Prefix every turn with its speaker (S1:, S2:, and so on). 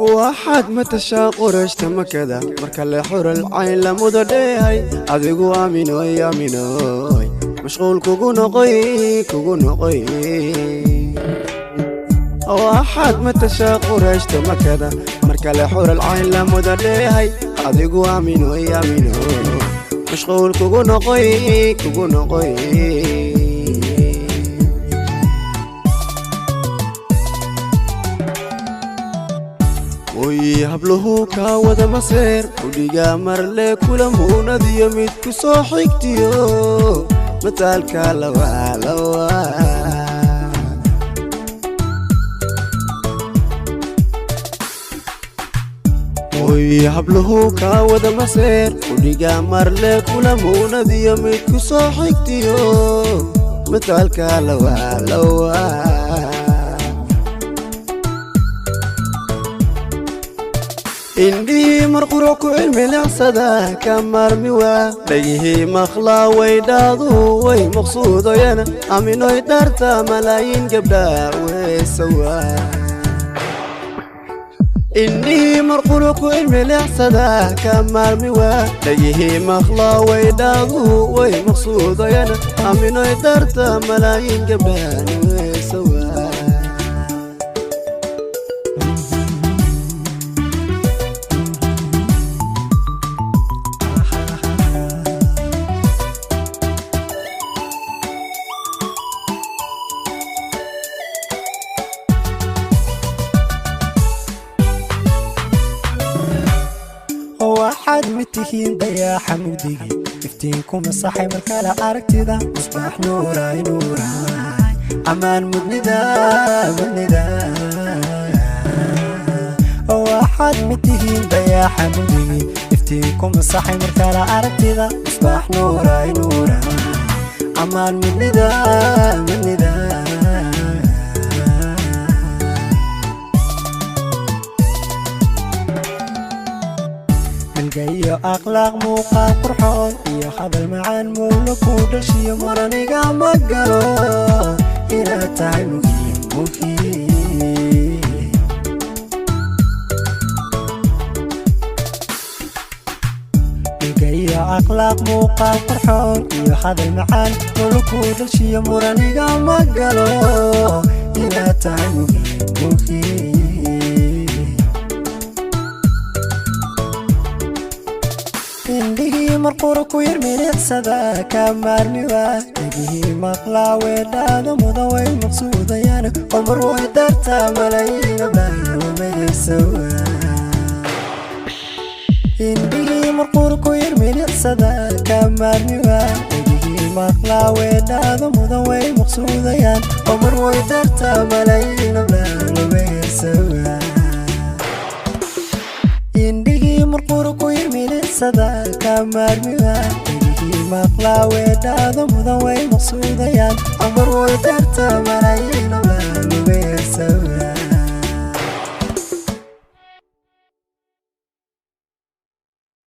S1: Waxaad matashaa Qurayshta Makada, marka le xural cayn lamuda dheehay. Adigu aaminoy, aaminoy, mashquul kugu noqoy, kugu noqoy. Waxaad matashaa Qurayshta Makada, marka le xural cayn lamuda dheehay. Adigu aaminoy, aaminoy, mashquul kugu noqoy, kugu noqoy. Oy habluhu kaa wada maseer, udhiga marle kula muunadiyo mid ku soo xigtiyo mataalka lawa lawa. Oy habluhu kaa wada maseer, udhiga marle kula muunadiyo mid ku soo xigtiyo mataalka lawa lawa. Indhihii marquro ku cilmilicsada ka maarmi waa, dhegihii maqlaa way dhaadu way maqsuudoyana. Aminoy dharta malaayiin gabdha weesawa. Indhihii marquro ku cilmilicsada ka maarmi waa, dhegihii maqlaa way dhaadu way maqsuudoyana. Aminoy dharta malaayiin gabdhan weesawa.
S2: Waxaad mid tihiin dayaaxa mugdigii, iftiinku masaxay markale aragtida. Musbaax nuuray, nuuray, ammaan mudnida, mudnida. Waxaad mid tihiin dayaaxa mugdigii, iftiinku masaxay markale aragtida. Musbaax nuuray, nuuray, ammaan mudnida, mudnida. Milga iyo akhlaaq, muuqaal qurxoon iyo hadal macaan, mowla ku dhashiyo muraniga ma galo inaad tahay muhiim, muhiim. Milga iyo akhlaaq, muuqaal qurxoon iyo hadal macaan, mowla ku dhashiyo muraniga ma galo inaad tahay muhiim, muhiim. Indhihii marqura ku yar milicsada ka maarmiwa, dhegihii maqlaa weedhaada mudan way maqsuudayaan. Qomar way dartaa malayiina baawamaysawa. Indhihii marqura ku yar milicsada ka maarmiwa, dhegihii maqlaa weedhaada mudan way maqsuudayaan. Qomar way dartaa malayiina baawamaysawa. Indhihii marqura ku yar milicsada ka maarmiwa, dhegihii maqlaa weedhaada mudan way maqsuudayaan. Amar way darta malayiina baalumaysawa.